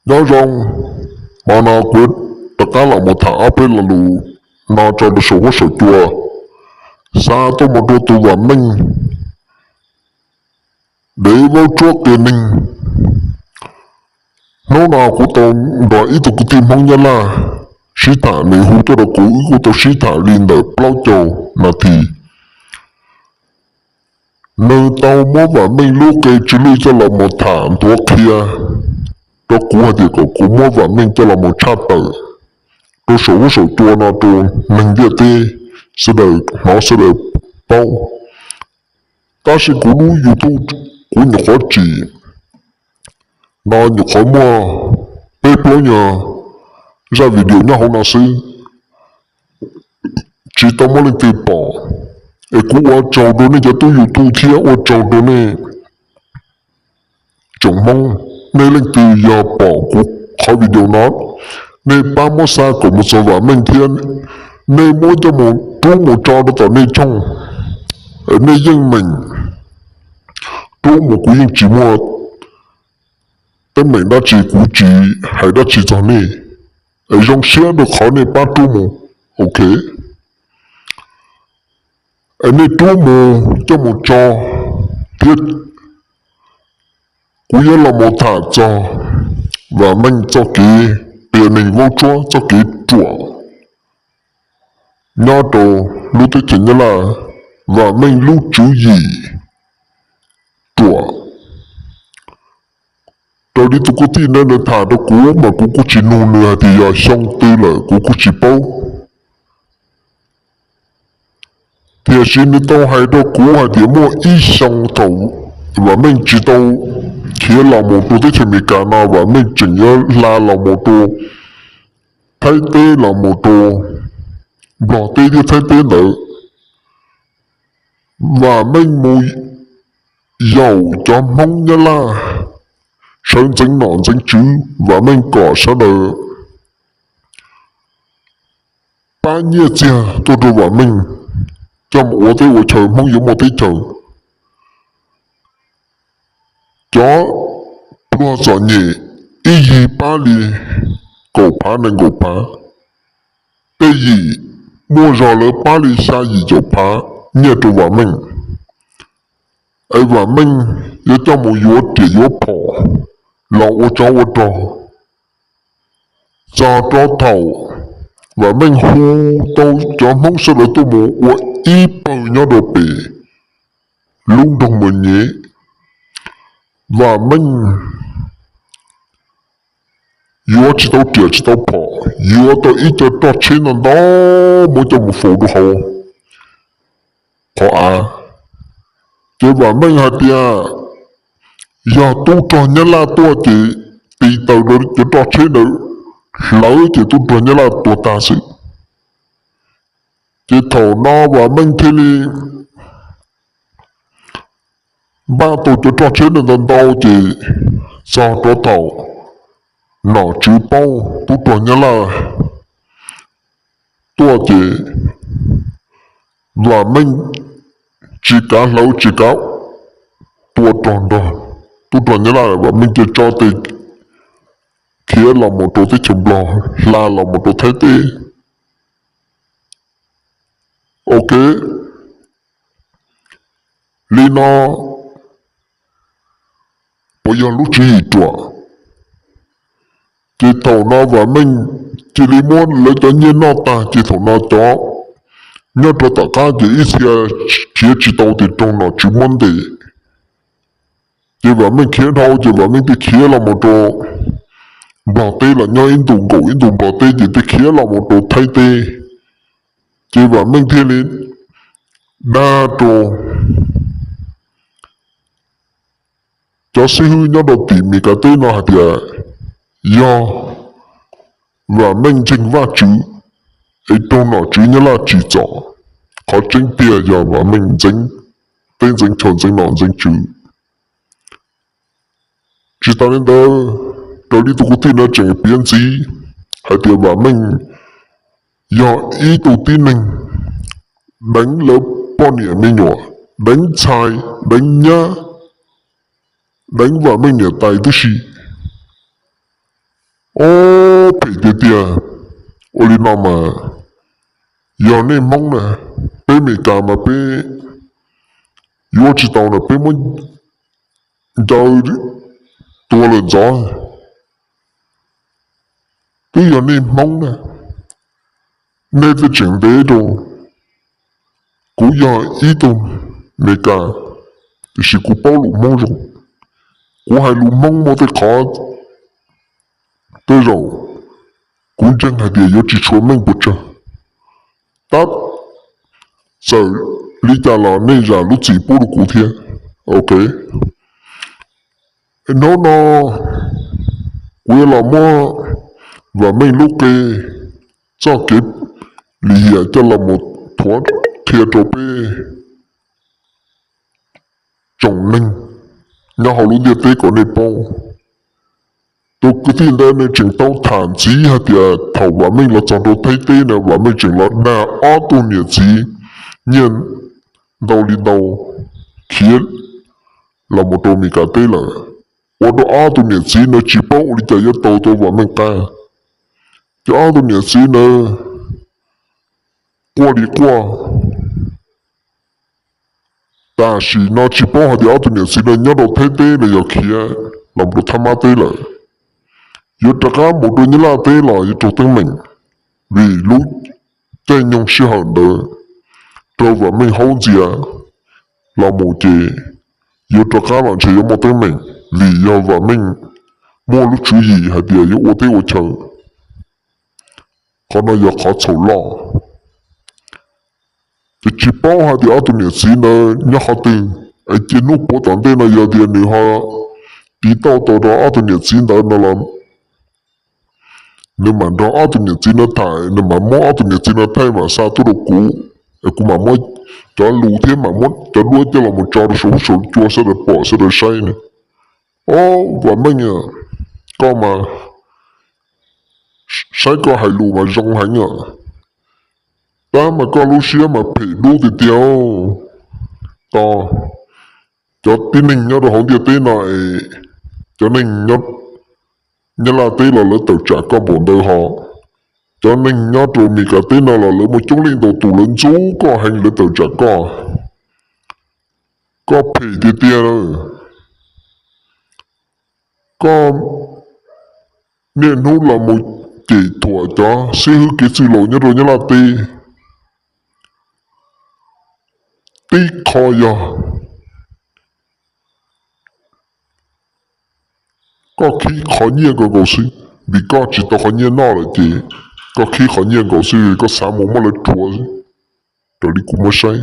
Nyob zoo, hmo no kuv rov qab los mus tham ob peb lo lus no tso rau saum huab saum cua, xa tuaj mus rau tus Vam Meej dev vaub tsuab qia neeg. Hnub no kuv tau nrog ib tug kwv tij Hmoob Nyab Laj sib tham, nws hu tuaj rau kuv, wb kuj tau sib tham li ntawm plaub caug nas this. Nws tau muab Vam Meej lub qe tsw lwj coj los mus tham nthuav qhia rau kuv hais tias kom kuv muab Vam Meej coj los mus tshaj tawm rau saum huab saum cua no rau neeg ntiaj teb sawv daws hnov sawv daws paub. Tab sis kuv lub YouTube kuv nyuam qhuav tsim no nyuam qhuav muaj peb plaub nyuag zaj video nyob hauv no xwb, tsis tau muaj leej twg pom. Es kuv ua tsaug rau nej cov tub YouTube thiab ua tsaug rau nej tsoom Hmoob, nej leej twg yog pom kuv qhov video no, nej pab muab xa kom mus txog Vam Meej thiab, nej muab coj mus rub mus tso rau tom nej channel, nej yeej meem rub mus, kuv yeej tsis muaj teeb meem dab tsi, kuv tsis hais dab tsi txog nej. Es zoo siab rau qhov nej pab rub mus, ok. Es nej rub mus coj mus tso thiab. Kuv yuav los mus tham txog Vam Meej txoj kev qia neeg vaub tsuab, txoj kev ruam nyob rau lub teb chaws Nyab Laj, Vam Meej lub tswv yim ruam. Raws li tus kwv tij ntawd nws tham rau kuv mas kuv kuj tsis nug nws hais tias yog xyoo twg lawm, kuv kuj tsis paub. Tiam sis nws tau hais rau kuv hais tias muaj ib xyoo thaum Vam Meej tsis tau khiav los mus rau teb chaws Amelikas no, Vam Meej tseem yuav hla los mus rau Thaib teb, los mus rau Nplog teb thiab Thaib teb ntawd. Vam Meej mus yaum cov Hmoob Nyab Laj sawv ntxeev nom ntxeev tswv, Vam Meej kom sawv daws pab nyiaj txiag tuaj rau Vam Meej coj mus ua teb ua chaw, Hmoob yuav muaj teb chaws. Cov pluag txom nyem ib yig pab li kaum phav nees nkaum phav, tej yim muaj zog lawv pab li xya yim caum phav nyiaj rau Vam Meej. Es Vam Meej yuav coj mus yuav riam yuav phom los ua tsov ua rog. Txog rau thaum Vam Meej hu tau cov Hmoob sawv daws tuaj mus ua ib pawg nyob rau pem lub nroog Mus Nyem, Vam Meej yuav tsis tau riam tsis tau phom, yuav tau ib co roj tsheb ntau ntau muab coj mus faus rau hauv qhov av. Ces Vam Meej hais tias yog tub rog Nyab Laj tuaj ces tis taws rau cov roj tsheb ntawd hlawv ces tub rog Nyab Laj tuag tag xwb. Ces thaum no Vam Meej thiaj li npaj tau cov roj tsheb ntau ntau ces txog rau thaum nom tswv paub tub rog Nyab Laj tuaj ces Vam Meej tsis kav hlawv tsis kav tua rog nrog tub rog Nyab Laj, Vam Meej cia tso tes khiav los mus rau teb chaws Nplog, hla los mus rau Thaib teb. Ok, li no puas yog lub tswv yim ruam? Ces thaum no Vam Meej cia li muab lawv cov nyiaj noj tag ces thaum no cov nyob rau tom qab ces ib txhia khiav tsis tau ces raug nom tswv muab ntes. Ces Vam Meej khiav dhau ces Vam Meej thiaj khiav los mus rau Nplog teb los nyob ib ntus nkaum ib ntus Nplog teb ces thiaj khiav los mus rau Thaib teb. Ces Vam Meej thiaj li dag rau cov xib hwb nyob rau tim Meskas teb no hais tias yog Vam Meej ntseeg Vajtswv es raug nom tswv Nyab Laj tsim txom. Qhov tseeb tiag yog Vam Meej ntxeev teb ntxeev chaw ntxeev nom ntxeev tswv. Tsis tas li ntawd, raws li tus kwv tij no tseem piav ntxiv hais tias Vam Meej yog ib tug tib neeg deev lawv poj niam me nyuam, deev ntxhais, deev nyab, deev Vam Meej niam tais tib si. tiag. Ua li no mas yog nej Hmoob na, peb Meskas mas peb yuav ua tsis tau na, peb muab ncaws tuag lawm ntxov. Twb yog nej Hmoob na, nej twb tseem ntev rau. Kuv yog ib tug Meskas, tiam sis kuv paub lus Hmoob zoo. Kuv hais lus Hmoob muaj tej qhov tej zaum kuv ntseeg hais tias yuav tsis tshua meej puas tsawg. Tab txawm li cas los nej zam lub txim pub rau kuv thiab. Ok, hnub no kuv yuav los muab Vam Meej lub qe txoj kev lim hiam coj los mus thuav qhia rau peb tsoom neeg nyob hauv lub ntiaj teb kom nej paub. Tus kwv tij ntawd nws tseem tau tham ntxiv hais tias thaum Vam Meej los txog rau Thaib teb na, Vam Meej tseem los dag ob tug niam txiv nyiaj ntau li ntau khiav los mus rau Meskas teb lawm, ua rau ob tug niam txiv ntawd tsis paub ua li cas yuav tau tau Vam Meej qab. Ces ob tug niam txiv ntawd quaj li quaj. Tam sim no tsis paub hais tias ob tug niam txiv no nyob rau Thaib teb los yog khiav los rau Thab Mab teb lawm. Yuav rov qab mus rau Nyab Laj teb los yuav raug teeb meem, vim lub caij nyoog sij hawm ntawd raug Vam Meej haub ntxias los mus ces yuav rov qab los ntshe yuav muaj teeb meem, vim yog Vam Meej muaj lub tswv yim hais tias yuav ua teb ua chaw. Qhov no yog qhov txhaum loj. Ces tsis paub hais tias ob tug niam txiv ntawd nyob qhov twg, es cia hnub puav tom ntej no yog tias nws ho tiv tauj tau rau ob tug niam txiv ntawd no los nws mam nrog ob tug niam txiv no tham, nws mam muab ob tug niam txiv no thaij mam xa tuaj rau kuv, es kuv mam muab cov lus thiab mam muab cov duab coj los mus tso rau saum huab saum cua sawv daws pom sawv daws saib na. Ob, Vam Meej, koj mas saib koj hais lus mas zoo heev os, tab mas koj lub siab mas phem dub tiag tiag. Tos cov tib neeg nyob rau hauv ntiaj teb no es cov neeg nyob Nyab Laj teb los lawv tawm tsam koj npaum ntawd hos, cov neeg nyob rau Meskas teb no los lawv muaj coob leej ntau tus lawv ntxub koj heev lawv tawm tsam koj. Koj phem tiag tiag. Koj niaj hnub los mus cem thuam cov xib hwb kev txwj laus nyob rau Nyab Laj teb. Tib qho yog koj khib qhov nyiaj ko nkaus xwb, vim koj tsis tau qhov nyiaj noj lawm ces koj khib qhov nyiaj nkaus xwb, koj xav mus muab lawv rhuav xwb, raws li kuv muab saib.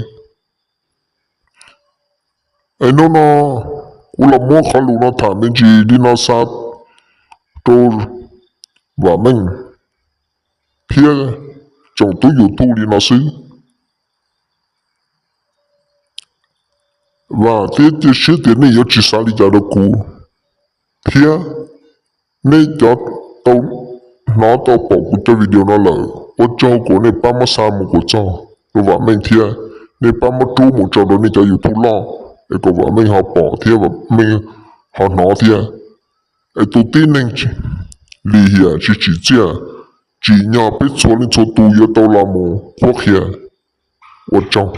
Es hnub no kuv los muab qhov lus no tham me ntsis li no xa rau Vam Meej thiab tsoom tub YouTube li no xwb. Vam thiab cia siab tias nej yuav tsis xav li cas rau kuv, thiab nej cov tau hnov tau pom kuv cov video no lawm, ua tsaug kom nej pab muab xa mus kom txog rau Vam Meej thiab nej pab muab rub mus tso rau nej cov YouTube loj, es kom Vam Meej ho pom thiab Vam Meej ho hnov thiab. Es tus tib neeg lim hiam tsis tsim txiaj, tsim nyog peb txhua leej txhua tus yuav tau los mus qhuab qhia. Ua tsaug.